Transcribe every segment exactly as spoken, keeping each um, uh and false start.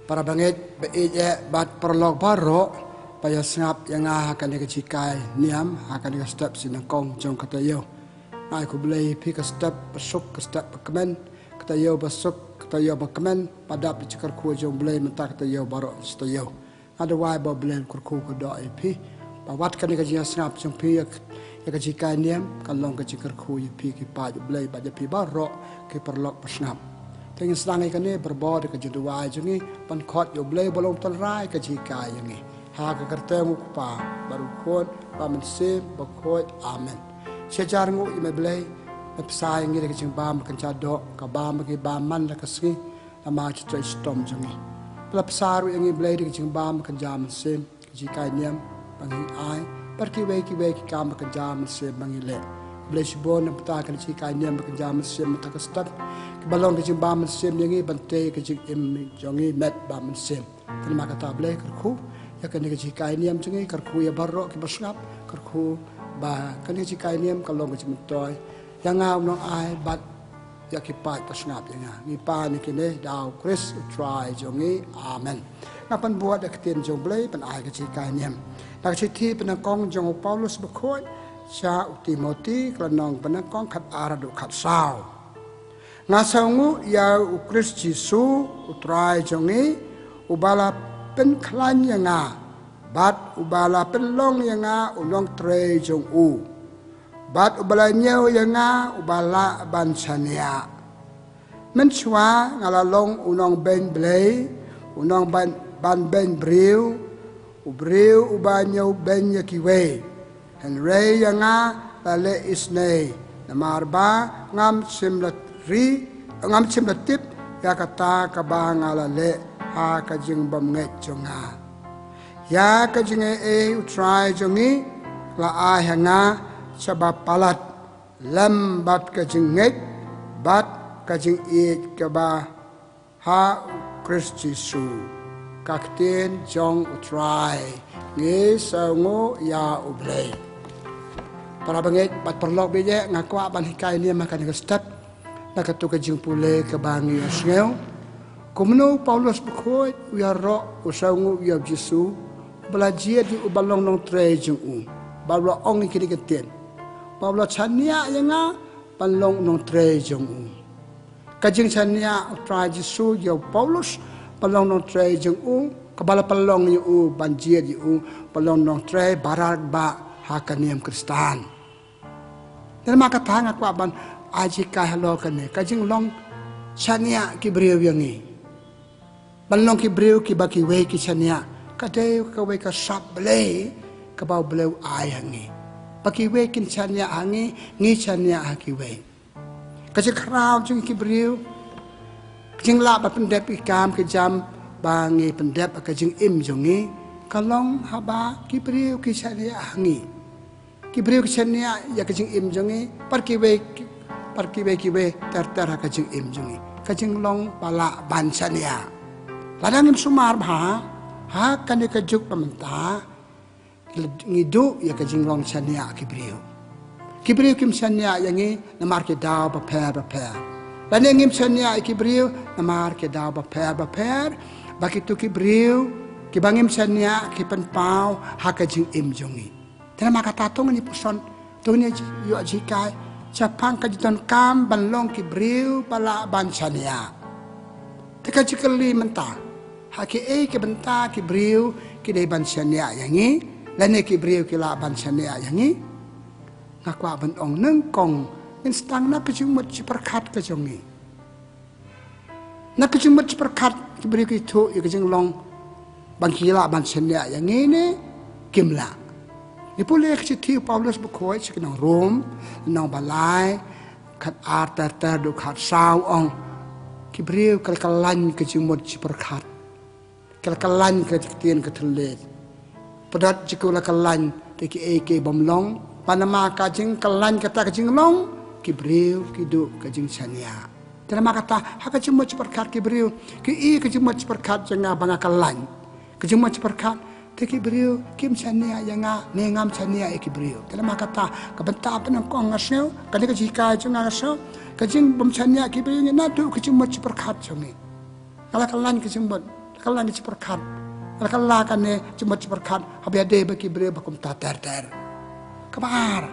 Para bangeit ba ïeit bad paralok baroh ba ïa sngap ïa nga ha kane ka jinghikai niam ha kane ka step shi nyngkong jong ka taïew. Nga ai khublei ïa phi ka step ba suk, ka step ba kmen, ka taïew ba suk, ka taïew ba kmen, ba dap da ka jingkyrkhu jong U Blei mynta ka taïew baroh shi taïew. Nga duwai ba U Blei un kyrkhu kyrdoh ïa phi ba wat kane ka jingïasngap jong phi ïa ka jinghikai niam kan long ka jingkyrkhu ïa phi ki paid U Blei bad ïa phi baroh ki paralok ba sngap. Te ngin sdang ïa kane barabor da ka jingduwai jong ngi ban khot ïa U Blei ba long tynrai ka jinghikai ïa ngi. Ha ka kyrteng U Kpa bad U Khun bad U Mynsiem Bakhuid. Amen. Sha jar nguh ïa me Blei, me bsa ïa ngi da ka jingbam kynja doh kaba ma ngi bam man la ka sngi namar ka jingtrei shitom jong ngi. Ba la bsa ruh ïa ngi Blei da ka jingbam kynja mynsiem, ka jinghikai niam ba ngi ai bad kiwei kiwei ki kam ba kynja mynsiem ba ngi leh. Blei shibun namar ka jinghikai niam ba kynja mynsiem mynta ka step, kiba long ka jingbam mynsiem ïa ngi ban tei ka jingim jong ngi met bad mynsiem. Te namar kata Blei kyrkhu ïa kane ka jinghikai niam jong ngi, kyrkhu ïa baroh kiba sngap, kyrkhu ba kane ka jinghikai niam kan long ka jingmyntoi ïa nga u nongai bad ïa ki paid ba sngap ïa nga. Ngi pan ïa kine da U Khrist U Trai jong ngi. Amen. Nga pan buaid da ka ktien jong U Blei ban ai ka jinghikai niam na ka shithi banyngkong jong u Paulus bakhuid sha u Timothi, ka lynnong banyngkong, khatar haduh khatsaw. Nga sngewnguh ïa U Khrist Jisu U Trai jong ngi, uba la pynkhlaiñ ïa nga bad uba la pynlong ïa nga u nongtrei jong u, bad uba la ñiew ïa nga uba lah ban shaniah. Mynshuwa nga la long u nongbeiñ Blei, u nongban, ban beiñ briew, u briew uba ñiewbeiñ ïa kiwei. Hynrei ïa nga la leh isynei, namar ba ngam shym la ri, ngam shym la tip ïa kata kaba nga la leh ha ka jingbymngeit jong nga. Ïa ka jingaiei U Trai jong ngi la ai ha nga shaba palat lem bad ka jingngeit bad ka jingïeit kaba ha U Khrist Jisu. Ka ktien jong U Trai. Ngi sngewnguh ïa U Blei. Para bangeit bad paralok ba ïeit, nga kwah ban hikai niam ha kane ka step na kato ka jingpule kaba ngi ïohsngew kumno u Paulus bakhuid u ïaroh, u sngewnguh ïa U Jisu, ba la jied ïa u ban long nongtrei jong u, ba u la ong ïa kine ki ktien, ba u la shaniah ïa nga ban long nongtrei jong u. Ka jingshaniah U Trai Jisu ïa u Paulus ban long nongtrei jong u, kaba la pynlong ïa u ban jied ïa u ban long nongtrei baroh ba ha ka niam Khristan. Te namar kata nga kwah ban ai jinghikai halor kane ka jinglong shaniah ki briew ïa ngi. Ban long ki briew kiba kiwei ki shaniah, ka dei kawei ka sap Blei kaba U Blei u ai ha ngi. Ba kiwei kin shaniah ha ngi, ngi shaniah ha kiwei. Ka jingkhraw jong ki briew, ka jinglah ban pyndep ki kam ki jam ba ngi pyndep ha ka jingim jong ngi, ka long haba ki briew ki shaniah ha ngi. Ki briew ki shaniah ïa ka jingim jong ngi, bad kiwei, bad kiwei kiwei ter ter ha ka jingim jong ngi. Ka jinglong ba lah ban shaniah. Lada ngim sumar bha ha kane ka juk ba mynta, ngi duh ïa ka jinglong shaniah ki briew. Ki briew kim shaniah ïa ngi namar ki daw bapher bapher. Lane ngim shaniah ïa ki briew namar ki daw bapher bapher ba kito ki briew kiba ngim shaniah ki pynpaw ha ka jingim jong ngi. Te namar kata to ngin ïa puson, to ngin ïa ïoh jinghikai shaphang ka jingdonkam ban long ki briew ba lah ban shaniah. Te ka jingkylli mynta, ha kiei ki bynta ki briew ki dei ban shaniah ïa ngi, lane ki briew ki lah ban shaniah ïa ngi? Nga kwah ban ong nyngkong, ngin sdang na ka jingmut jingpyrkhat ka jong ngi. Na ka jingmut jingpyrkhat ki briew ki thuh ïa ka jinglong ba ki lah ban shaniah ïa ngi ne kim lah. Ngi pule ka shithi u Paulus bakhuid sha ki nong Rom, lynnong ba lai, khatar ter ter haduh khatsaw, ong, ki briew ka la kyllain ka jingmut jingpyrkhat. Ka la kyllain ka ktien ka thylliej. Pdot jong ka la kyllain, te kiei kiei bym long, ba namar ka jingkyllain kata ka jinglong, ki briew ki duh ka jingshaniah. Te namar kata ha ka jingmut jingpyrkhat ki briew ki ïohi ka jingmut jingpyrkhat jong nga ba nga kyllain. Ka jingmut jingpyrkhat, te ki briew kim shaniah ïa nga ne ngam shaniah ïa ki briew. Te namar kata ka bynta ba nyngkong nga sngew, kane ka jinghikai jong nga nga sngew, ka jingbym shaniah ki briew ngi naduh ka jingmut jingpyrkhat jong ngi. Nga la kyllain ka jingmut, Ka la ngi chi pyrkhat, ka la ka ne chi mut chi pyrkhat, haba ïadei bad ki briew ba kumta ter ter. Kaba ar,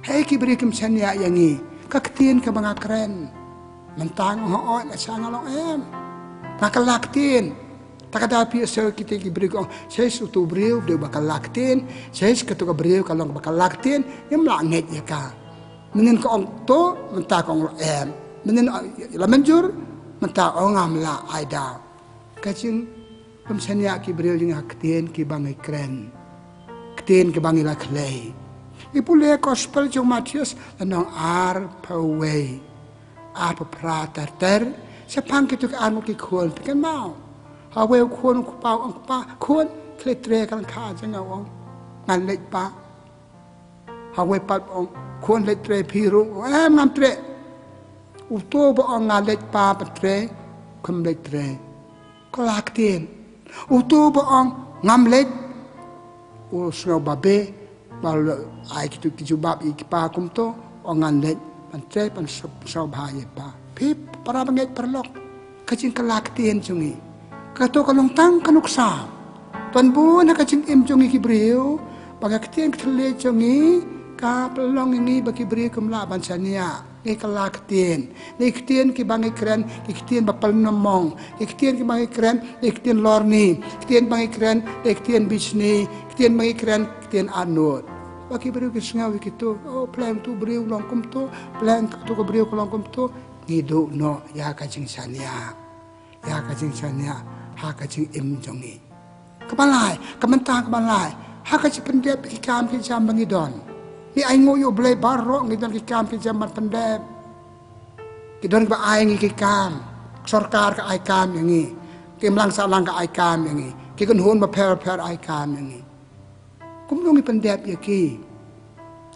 hei ki briew kim shaniah ïa ngi, ka ktien kaba nga kren. Mynta nga ong hooid, la sha nga long em. Nga kylla ktien. Ta ka daw phi ïohsngew kita ki briew ki ong, shisha utu u briew, u dei uba kylla ktien, shisha katu ka briew ka long kaba kylla ktien, ngim lah ngeit ïa ka. Mynnin ka ong to, mynta ka ong em. Mynnin, uh, la mynjur, mynta ong ngam lah ai daw. Ka jing, pynshaniah ki briew jong ngi ha ktien kiba ngi kren. Ktien kiba ngi la khlei. I pule gospel jong Mathaios, lynnong arphew wei. Arphew phra ter ter, shaphang kitu ki arngut ki khun, phi kynmaw. Ha wei u khun u kpa u ong, kpa, khun, khlei trei ka lyngkha jong nga, u ong. Ngan leit pa. Ha wei pat u ong, khun, leit trei phi ruh, u ong em, ngam treh. Utu ba ong nga leit pa, ba trei, khun leit trei. Kylla ktien. Utu ba ong ngam leit, u sngew babe, ba la ai kitu ki jubab ïa ki pa kumto, ong ngan leit, ban trei, ban sngewbha ïa pa. Phi para bangeit paralok, ka jingkylla ktien jong ngi, kato ka long tang ka nuksa. Don bun ha ka jingim jong ngi ki briew, ba ka ktien ka thylliej jong ngi ka pynlong ïa ngi ba ki briew kim lah ban shaniah. Ngi kylla ktien. Ngi ktien kiba ngi kren, ngi ktien ba pynmong. Ngi ktien kiba ngi kren, ngi ktien lorni. Ktien ba ngi kren, ngi ktien bishni. Ktien ba ngi kren, ktien arngut. Ba ki briew ki sngew ïa kitu, oh, pleng tu briew long kumtu, pleng tu ka briew ka long kumtu. Ngi duh noh ïa ka jingshaniah. Ïa ka jingshaniah ha ka jingim jong ngi. Kaba lai, ka bynta kaba lai, ha ka jingpyndep ki kam ki jam ba ngi don. Ngi ainguh ïa U Blei baroh, ngi don ki kam ki jam ban pyndep. Ki don kiba ai ngi ki kam. Sorkar ka ai kam ïa ngi. Ki imlang sahlang ka ai kam ïa ngi. Ki kynhun bapher bapher ai kam ïa ngi. Kumno ngi pyndep ïa ki?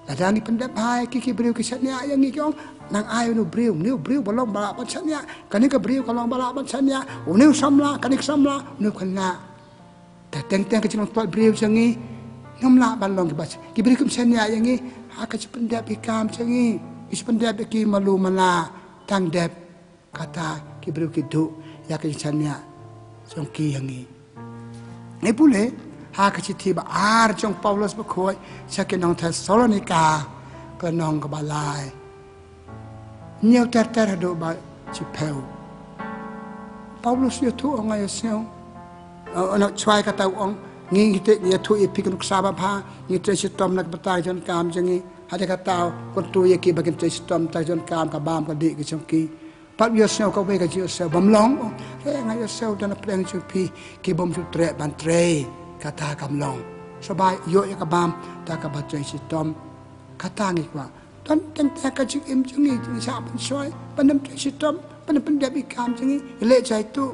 Lada ngi pyndep bha ïa ki, ki briew ki shaniah ïa ngi, ki ong, nang ai une u briew, une u briew ba long ba lah ban shaniah, kane ka briew ka long ba lah ban shaniah, une u samla, kane ka samla, une u khynnah. Te teng teng ka jinglong tlot briew jong ngi, ngim lah ban long kiba, ki briew kim shaniah ïa ngi, ha ka jingpyndep ki kam jong ngi, ki jingpyndep ïa ki malu mala, tang dep. Kata ki briew ki duh ïa ka jingshaniah jong ki ïa ngi. Ngi pule ha ka shithi ba ar jong Paulus bakhuid sha ki nong Thessalonika, ka lynnong kaba lai, hynñiew ter ter haduh ba shiphew. Paulus ïathuh, ong, nga ïohsngew, eh, na shwa kata u ong, ngi, ngi te, ngi ïathuh ïa phi ka nuksa babha, ngi trei shitom na ka bynta ka jingdonkam jong ngi. Hadien kata u kyntu ïa ki ba kin trei shitom na ka bynta ka jingdonkam, ka bam ka dih ka jong ki. Pat u ïohsngew kawei ka jingïohsngew bym long. He, nga ïohsngew da na pdeng jong phi ki bym ju treh ban trei. Kata kam long. Sngewbha ïoh ïa ka bam da kaba trei shitom. Kata ngi kwah. Don teng teng ka jingim jong ngi, jingshah ban shoi, ban ym trei shitom, ban ym pyndep ïa ki kam jong ngi. Ïaleh jaitu.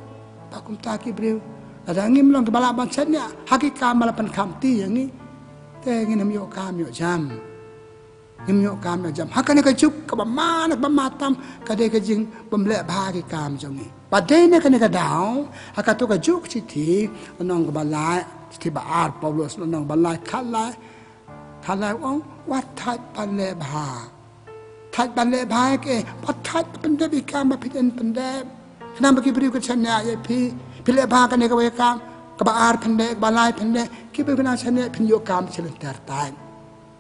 Ba kumta ki briew, lada ngim long kiba lah ban shaniah ha ki kam ba la pynkham ti ïa ngi, te ngin ym ïoh kam ïoh jam. Ngim ïoh kam ïoh jam. Ha kane ka juk kaba ma, kaba ma tam, ka dei ka jingbym leh bha ki kam jong ngi. Bad dei na kane ka daw, ha kato ka juk shithi, lynnong kaba lai, shithi ba ar Paulus, lynnong kaba lai, khatlai, khatlai u ong, wat thait ban leh bha. Thait ban leh bha ïa ki, wat thait ban pyndep ïa ki kam ba phi dei ban pyndep. Khnang ba ki briew kin shaniah ïa phi. Phi leh bha kane kawei ka kam, kaba ar phin leh, kaba lai phin leh, ki briew kin nang shaniah, phin ïoh kam shilynter thait.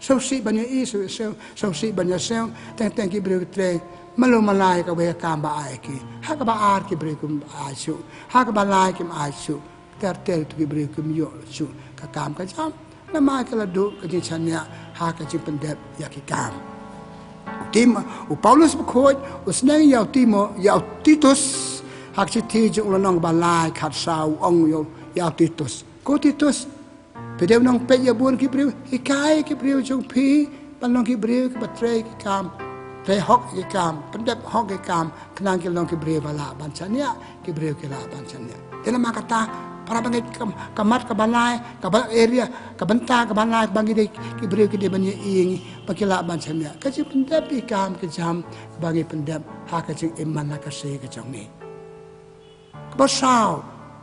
Sngewsih ban ïohi, sngewsih, sngewsih ban ïohsngew, teng teng ki briew ki trei malu mala ïa kawei ka kam ba ai ki. Ha kaba ar ki briew kim ai shuh, ha kaba lai kim ai shuh. Ter ter tu ki briew kim ïoh shuh ka kam ka jam. Namar ki la duh ka jingshaniah ha ka jingpyndep ïa ki kam. Tim, u Paulus bakhuid u sneng ïa u Timo, ïa u Titus, ha ka shithi jong u lynnong ba lai khatsaw u ong ïa u, ïa u Titus. Ko Titus, phi dei u nongpeit ïa bun ki briew, hikai ki briew jong phi ban long ki briew kiba trei ki kam, trei hok ki kam, pyndep hok ki kam, khnang ki long ki briew ba lah ban shaniah, ki briew ki lah ban shaniah. Te namar kata, para bangeit, ka, ka mat kaba lai, kaba area, ka bynta kaba lai, ba ngi dei, ki briew ki dei ban ïohi ïa ngi ba ki lah ban shaniah. Ka jingpyndep ïa ki kam ki jam ba ngi pyndep ha ka jingim man la ka sngi ka jong ngi. Kaba saw,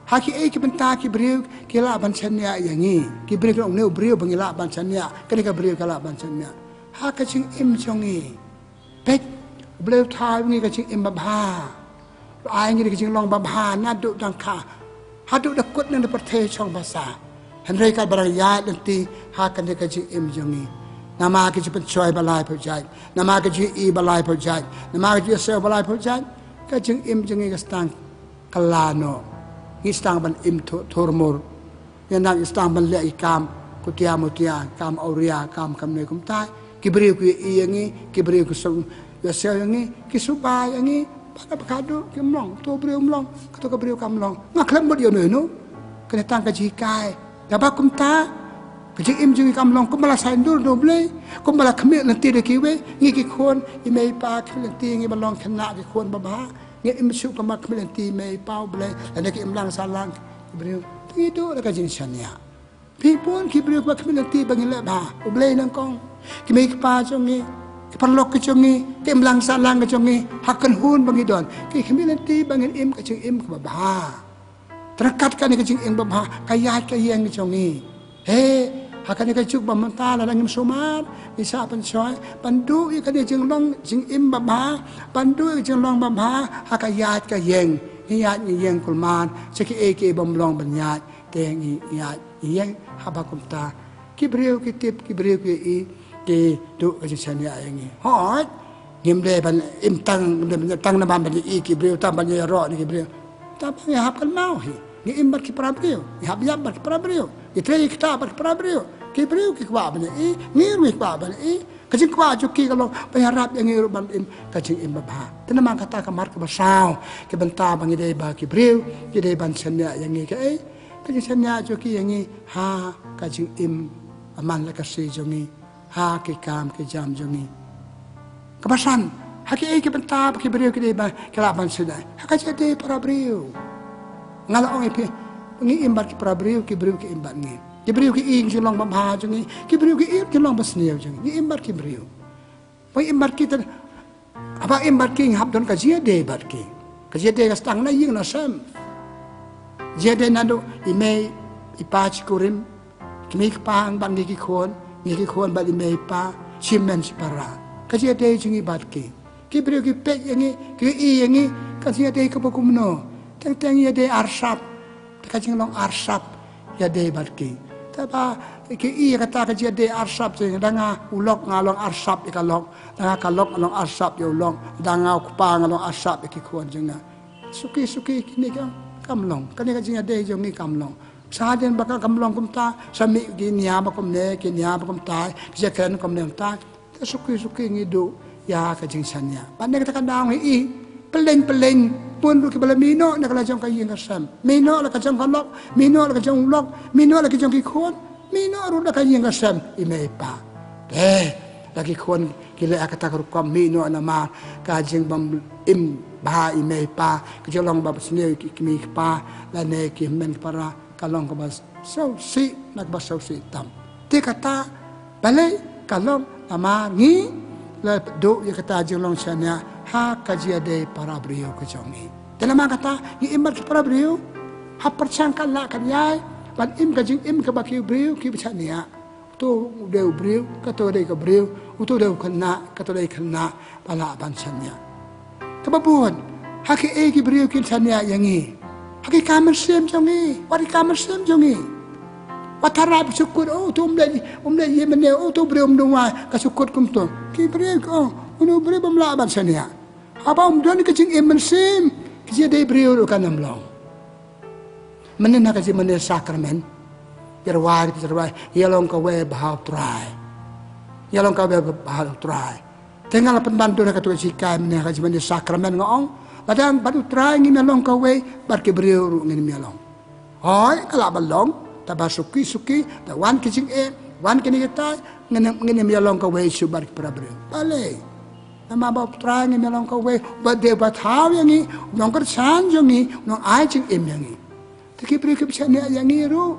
ha kiei ki bynta ki briew ki lah ban shaniah ïa ngi. Ki briew ki ong une u briew ba ngi lah ban shaniah, kane ka briew ka lah ban shaniah. Ha ka jingim jong ngi. Peit, U Blei u thaw ïa ngi ka jingim babha. U ai ïa ngi ka jinglong babha naduh dang kha. Haduh da kut nang da pyrthei chong basa. Hynrei ka ba dang ïaid lynti ha kane ka jingim jong ngi. Namar ka jingpynshoi ba lai pyrjai. Namar ka jingïohi ba lai pyrjai. Namar ka jingïasew ba lai pyrjai. Ka jingim jong ngi ka sdang kylla noh. Ngi sdang ban im thur mur. Ngi nang sdang ban leh ki kam kutia mutia, kam awria, kam kumne kumtai. Ki briew ki ïohi ïa ngi, ki briew ki shu ïasew ïa ngi, ki shu bai ïa ngi. Bad ba ka duh kim long, to briew um long, kato ka briew kam long. Nga khlem mut ïa uno uno. Kane tang ka jinghikai. Ïa ba kumta ka jingim jong ngi kam long kumba la saiñdur da U Blei, kumba la khmih lynti da kiwei. Ngi ki khun, i mei i pa khmih lynti ngi ban long khynnah ki khun babha. Ngi im shuh kumba khmih lynti i mei i pa, U Blei, lane ki imlang sahlang ki briew. Te ngi duh da ka jingshaniah. Phi bun ki briew kiba khmih lynti ba ngi leh bha, U Blei nyngkong. Ki mei ki pa jong ngi, ki paralok ki jong ngi, ki imlang sahlang ki jong ngi, ha ka kynhun ba ngi don, ki khmih lynti ba ngin im ka jingim kaba bha. Te ryngkat kane ka jingim babha, ka ïaid ka ïeng ki jong ngi. He, ha kane ka juk ba mynta lada ngim sumar, ngi shah pynshoi ban duh ïa kane ka jinglong jingim babha, ban duh ïa ka jinglong babha ha ka ïaid ka ïeng. Ngi ïaid ngi ïeng kulmar sha kiei kiei bym long ban ïaid. Te ngi ïaid ngi ïeng ha ba kumta. Ki briew ki tip, ki briew ki ïohi, ki duh ka jingshaniah ïa ngi. Hooid, ngim dei ban im tang, ngim dei ban tang namar ban ïohi ki briew, tang ban ïaroh na ki briew. Tang ba ngi hap kynmaw hi. Ngi im bad ki para briew, ngi hap ïap bad ki para briew, ngi trei ktah bad ki para briew. Ki briew ki kwah ban ïohi, ngi ruh ngi kwah ban ïohi. Ka jingkwah jong ki ka long ban ïarap ïa ngi ruh ban im ka jingim babha. Te namar kata ka mat kaba saw, ka bynta ba ngi dei ba ki briew ki dei ban shaniah ïa ngi. Kaei ka jingshaniah jong ki ïa ngi? Ha ka jingim, ha man la ka sngi jong ngi, ha ki kam ki jam jong ngi. Kaba san, ha kiei ki bynta ba ki briew ki dei ba ki lah ban shaniah? Ha ka jingïadei para briew. Nga la ong ïa phi, ngi im bad ki para briew, ki briew ki im bad ngi. Ki briew ki ïohi ka jinglong babha jong ngi, ki briew ki ïohi ka jinglong basniew jong ngi. Ngi im bad ki briew. Ba ngi im bad ki, haba im bad ki ngi hap don ka jingïadei bad ki. Ka jingïadei ka sdang na ïing na sem. Jingïadei naduh i mei i pa shikurim, ki mei ki pa bad ngi ki khun, ngi ki khun bad i mei i pa, shi hynmen shi para. Ka jingïadei jong ngi bad ki. Ki briew ki peit ïa ngi, ki ïohi ïa ngi, ka jingïadei kaba kumno? Teng teng ïadei arsap. Te ka jinglong arsap ïadei bad ki. Te ba ki ïohi ïa kata ka jingïadei arsap, te da nga u lok nga long arsap ïa ka lok, da nga ka lok nga long arsap ïa u lok, da nga u kpa nga long arsap ïa ki khun jong nga. Suki suki kine kam long, kane ka jingïadei jong ngi kam long. Sa hadien ba ka kam long kumta, sa mih ki nia ba kumne, ki nia ba kumta, ki jingkren kumne kumta. Te suki suki ngi duh ïa ka jingshaniah. Bad na kata ka daw ngi ïohi, pylleng pylleng, bun ruh kiba la mih noh na ka la jong ka ïing ka sem, mih noh la ka jong ka lok, mih noh la ka jong u lok, mih noh la ka jong ki khun, mih noh ruh na ka ïing ka sem i mei i pa. Te la ki khun ki leh ha kata ka rukom, mih noh namar ka jingbym im bha i mei i pa, ka jinglong ba basniew ki kmie ki kpa lane ki hynmen ki para, ka long kaba sngewsih, na kaba sngewsih tam. Te kata balei? Ka long namar ngi la duh ïa kata jinglong shaniah ha ka jingïadei para briew ka jong ngi. Te namar kata ngi im bad ki para briew, hap pyrshang katba lah katba ïai ban im ka jingim kaba ki briew kiba shaniah. Uto u dei u briew, kato dei ka briew, uto dei u khynnah, kato dei khynnah, ba lah ban shaniah. Kaba bud, ha kiei ki briew kin shaniah ïa ngi? Ha ki kam mynsiem jong ngi, wat ki kam mynsiem jong ngi. Wat tharai ba shu kut, oh, uto um leh, um leh ïa mane, oh, uto u briew um dungwai, ka shu kut kumto. Ki briew ki ong, uno u briew bym lah ban shaniah. Haba um don ka jingim mynsiem, ka jingïadei briew ruh kan ym long. Mynne ha ka jingmane sakramen, ïa rwai, ïa rwai, ïa long kawei bad U Trai. Ïa long kawei bad U Trai. Te nga la pynban dur ha kato ka jinghikai mynne ha ka jingmane sakramen, nga ong, lada bad U Trai ngim ïa long kawei, bad ki briew ruh ngin ym ïa long. Hooid, ka lah ban long, tangba suki suki, da wan ki jingeh, wan kine kitai, ngin ym, ngin ym ïa long kawei shuh bad ki para briew. Balei? Namar ba U Trai ngim ïa long kawei, uba dei uba thaw ïa ngi, u nongkyrshan jong ngi, u nongai jingim ïa ngi. Te ki briew kiba shaniah ïa ngi ruh,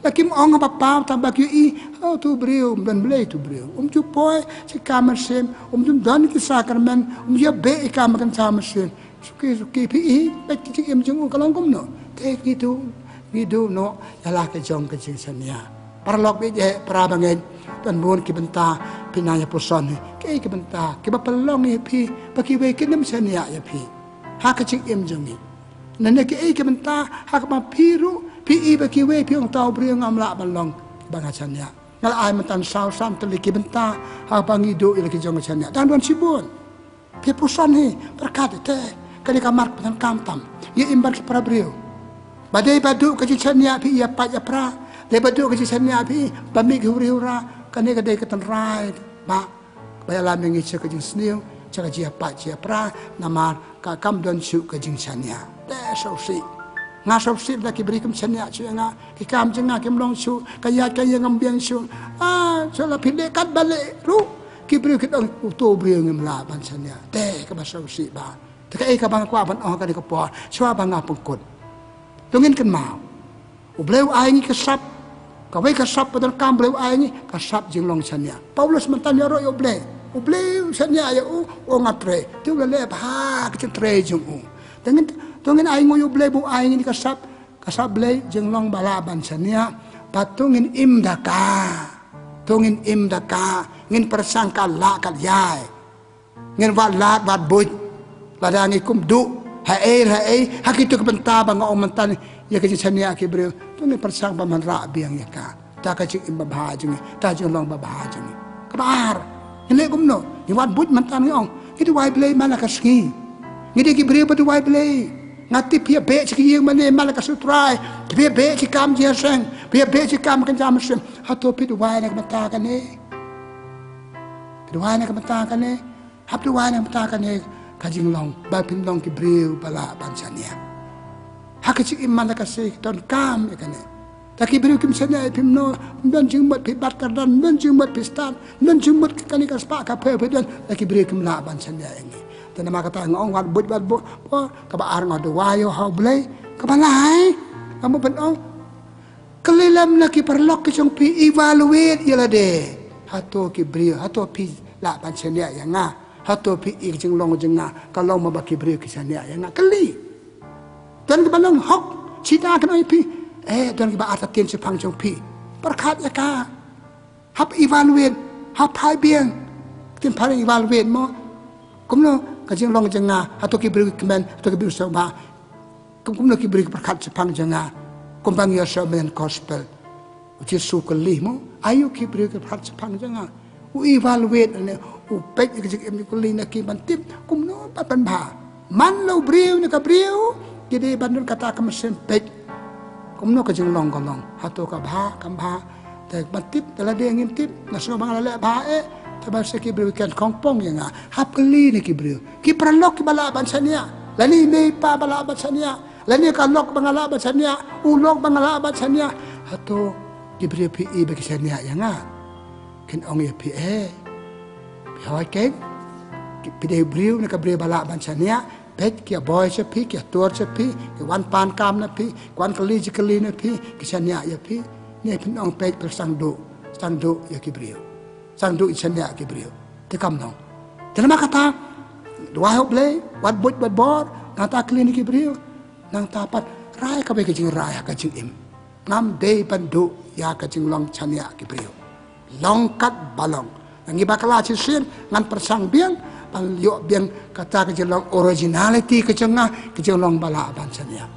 la kim ong haba paw, tangba ki ïohi, oh, uto u briew um don Blei, uto u briew um ju poi sha ki kam mynsiem, um ju don ki sakramen, um ju beh ïa ki kam mynsiem. Suki suki phi ïohi, bad ka jingim jong u ka long kumno? Te ngi duh, ngi duh noh ïa la ka jong ka jingshaniah. Paralok baieit, para bangeit, don bun ki bynta phi nang ïa puson hi. Kiei ki bynta kiba pynlong ïa phi ba kiwei kin ym shaniah ïa phi ha ka jingim jong ngi? Nangne ki ei ki bynta ha kaba phi ruh phi i ba kiwei phi ong, uta u briew ngam lah ban long ba nga shaniah. Nga la ai mynta saw san tylli ki bynta ha kaba ngi duh ïa la ki jong ka shaniah. Dang don shibun. Phi puson hi, pyrkhat te, kane ka mar ka pyndonkam tam ïa im bad ki para briew. Ba dei ba duh ka jingshaniah phi ïa pait ïa pra, dei ba duh ka jingshaniah phi ba mih ki huri hura. Kane ka dei ka tynrai ba ba ïalam ïa ngi sha ka jingsniew, sha ka jingïapait jingïapra, namar ka kam don shuh ka jingshaniah. Te sngewsih. Nga sngewsih da ki briew kim shaniah shuh ïa nga, ki kam jong nga kim long shuh, ka ïaid ka ïeng ngam biang shuh. Ah, shuh la phi leh katba leh ruh ki briew kin ong, uto u briew ngim lah ban shaniah. Te kaba sngewsih bha. Te kaei kaba nga kwah ban ong ha kane ka por, shuwa ba nga pynkut. To ngin kynmaw. U Blei u ai ngi ka sap. Kawei ka sap ba donkam Blei u ai ngi, ka sap jinglong shaniah. Paulus mynta u ïaroh ïa U Blei. U Blei u shaniah ïa u, u ong nga trei. Te u la leh bha ka jingtrei jong u. To ngin, to ngin ainguh ïa U Blei ba u ai ngi ka sap, ka sap Blei jinglong ba lah ban shaniah. Bad to ngin im da ka. To ngin im da ka. Ngin pyrshang ka lah ka ïai. Ngin wad lad wad buit. Lada ngi kum duh haei haei ha kito ki bynta ba nga ong mynta ïa ka jingshaniah ki briew, to ngin pyrshang ban wanrah biang ïa ka. Ta ka jingim babha jong ngi, ta jinglong babha jong ngi. Kaba ar, ngin leh kumno? Ngi wad buit mynta, ngi ong ngi duwai Blei man la ka sngi. Ngi dei ki briew ba duwai Blei. Nga tip phi ïa beh sha ki ïing mane man la ka sngi U Trai. Phi ïa beh sha ki kam jingïaseng, phi ïa beh sha ki kam kynja mynsiem. Hato phi duwai na ka bynta kane? Phi duwai na ka bynta kane? Hap duwai na ka bynta kane ka jinglong ba phin long ki briew ba lah ban shaniah. Ha ka jingim man la ka sngi donkam ïa kane. Ta ki briew kim shaniah ïa phi kumno? Ym don jingmut phi bat kyrdan, ym don jingmut phi stad, ym don jingmut kane ka spah ka pher phi don. Ta ki briew kim lah ban shaniah ïa ngi. Te namar kata nga ong wad buit wad buit. Kaba ar nga duwai ïa U Blei. Kaba lai nga mut ban ong, kylli lem na ki paralok ki jong phi, evaluate ïa lade. Hato ki briew, hato phi lah ban shaniah ïa nga? Hato phi i ka jinglong jong nga ka long ma ba ki briew ki shaniah ïa nga? Kylli. Don kiba long hok, cheat, kin ong ïa phi. Eh, don kiba artatien shaphang jong phi. Pyrkhat ïa ka. Hap evaluate, hap phai biang. Ktien phareng evaluate mo. Kumno ka jinglong jong nga, hato ki briew ki kmen, hato ki briew sngewbha. Kum, kumno ki briew ki pyrkhat shaphang jong nga. Kumba ngi ïohsngew mynne gospel. U Jisu u kylli mo, aïu ki briew ki pyrkhat shaphang jong nga. U evaluate ne u peit ïa ka jingim, u kylli na ki ban tip kumno ban pynbha. Man la u briew ne ka briew ki dei ban don kata ka mynsiem peit. Kumno ka jinglong ka long, hato ka bha kam bha. Te ban tip, te lada ngim tip, nga sngew ba nga la leh bha eh. Te ba sa ki briew ki ïakhongpong ïa nga. Hap kylli na ki briew, ki paralok kiba lah ban shaniah, lane i mei i pa ba lah ban shaniah, lane ka lok ba nga lah ban shaniah, u lok ba nga lah ban shaniah. Hato ki briew phi i ba ki shaniah ïa nga? Kin ong ïa phi, eh, phi hoi kein. Ki, phi dei briew ne ka briew ba lah ban shaniah. Peit, ki ïa boi sha phi, ki ïa tur sha phi, ki wan pan kam na phi, ki wan kylli jingkylli na phi, ki shaniah ïa phi. Ne phin ong, peit, phi sdang duh, sdang duh ïa ki briew, sdang duh ïa, shaniah ïa ki briew. Te kam long. Te namar kata, duwai ha U Blei, wad buit wad bor. Nangta kylli na ki briew. Nangta pat rai kawei ka jingrai ha ka jingim. Ngam dei ban duh ïa ka jinglong shaniah ki briew. Long katba long. Ngi bakla shisien, ngan pyrshang biang ban ïoh biang kata ka jinglong originality ka jong nga, ka jinglong ba lah ban shaniah.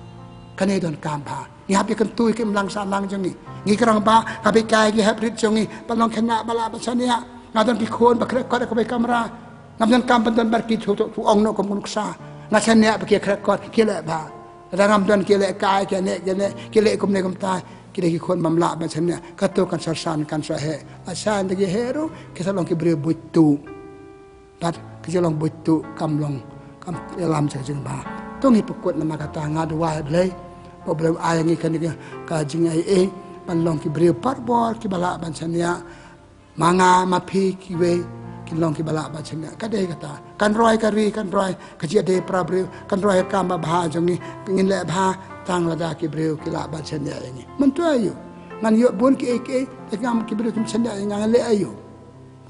Kane donkam bha. Ngi hap ïakyntu ïa ka imlang sahlang jong ngi. Ngi kren ba ka bynta ki hep rit jong ngi ban long khynnah ba lah ban shaniah. Nga don ki khun ba khreh kot ha kawei ka kamra. Ngam donkam ban don bad ki, to, to, to ong noh kum ka nuksa. Nga shaniah ba ki khreh kot, ki leh bha. Lada ngam don, ki leh kai, ki neh, ki neh, ki leh kumne kumtai, ki dei ki khun bym lah ban shaniah. Kato kan sa san, kan sa heh. Lada san da ki heh ruh, ki sa long ki briew buit tuh. Bad ka jinglong buit tuh kam long, kam ïalam sha ka jingbha. To ngi pynkut namar kata, nga duwai Blei ba U Blei u ai ngi kane ka, ka jingaiei ban long ki briew barabor kiba lah ban shaniah. Ma nga ma phi kiwei kin long kiba lah ban shaniah. Ka dei kata. Kan roi ka ri, kan roi ka jingïadei para briew, kan roi ka kam babha jong ngi, ngin leh bha tang lada ki briew ki lah ban shaniah ïa ngi. Mynta aïu? Ngan ïoh bun kiei kiei, te ngam, ki briew kim shaniah ïa nga, ngan leh aïu?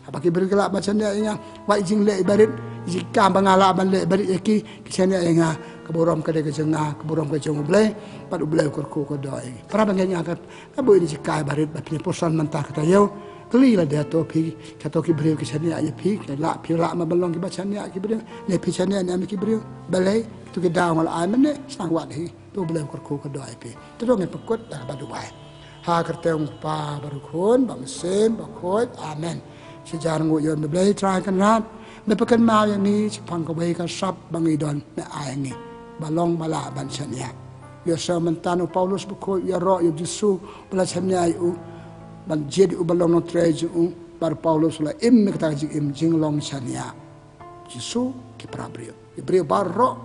Haba ki briew ki lah ban shaniah ïa nga, wat ïa jingleh iba rit, ïa jingkam ba nga lah ban leh iba rit ïa ki, ki shaniah ïa nga. Ka burom ka dei ka jong nga, ka burom ka jong U Blei, bad U Blei u kyrkhu kyrdoh ïa ngi. Para bangeit, nga ka, nga buh ïa kane ka jinghikai barit ba phin ïa puson mynta ka taïew. Kylli lade, to phi, kato ki briew ki shaniah ïa phi, ki la phi la ma ban long kiba shaniah ki briew, ne phi shaniah ne em ki briew. Balei? Kito ki daw nga la ai mynne, sdang wad hi. To Blei u kyrkhu kyrdoh ïa phi. To ngin pynkut da kaba duwai. Ha ka kyrteng u Kpa bad u Khun bad u Mynsiem Bakhuid. Amen. Shi hajar nguh ïa U Blei Trai Kynrad, me pynkynmaw ïa ngi shaphang kawei ka sap ba ngi don, me ai ïa ngi ba long ba lah ban shaniah. Ïohsngew mynta u Paulus bakhuid u ïaroh ïa u Jisu ba la shaniah ïa u, ban jied ïa u ba long nongtrei jong u. Bad u Paulus u la im ïa kata ka jingim jinglong shaniah. Jisu, ki para briew, ki briew baroh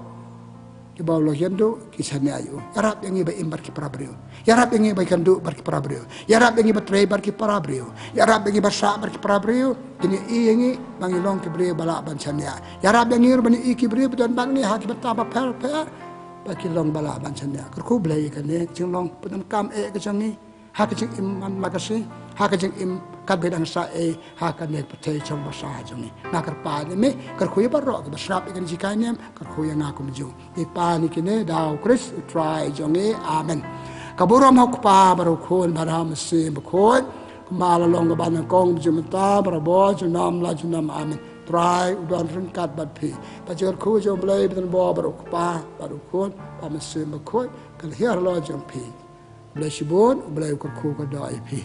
kiba u la ïakynduh ki shaniah ïa u. Ïarap ïa ngi ba im bad ki para briew. Ïarap ïa ngi ba ïakynduh bad ki para briew. Ïarap ïa ngi ba trei bad ki para briew. Ïarap ïa ngi ba shah bad ki para briew. Kin ïohi ïa ngi ba ngi long ki briew ba lah ban shaniah. Ïarap ïa ngi ruh ban ïohi ki briew ba don bad ngi ha ki bynta bapher bapher ba ki long ba lah ban shaniah. Kyrkhu Blei ïa kane ka jinglong pyndonkam eh ka jong ngi, ha ka jingim man la ka sngi, ha ka jingim katba dang sah eh, ha kane ka pyrthei shong basa jong ngi. Nga kyrpad ïa me, kyrkhu ïa baroh kiba sngap ïa kane ka jingkynmaw, kyrkhu ïa nga kumjuh. Ngi pan ïa kine da U Khrist U Trai jong ngi. Amen. Ka burom ha U Kpa bad U Khun bad ha U Mynsiem Bakhuid, kumba la long kaba nyngkong, mynta, barabor, junom la junom. Amen. Trai u don ryngkat bad phi. Ka jingkyrkhu jong U Blei ba donbor bad U Kpa bad U Khun bad U Mynsiem Bakhuid kan hiar halor jong phi. Blei shibun, U Blei u kyrkhu kyrdoh ïa phi.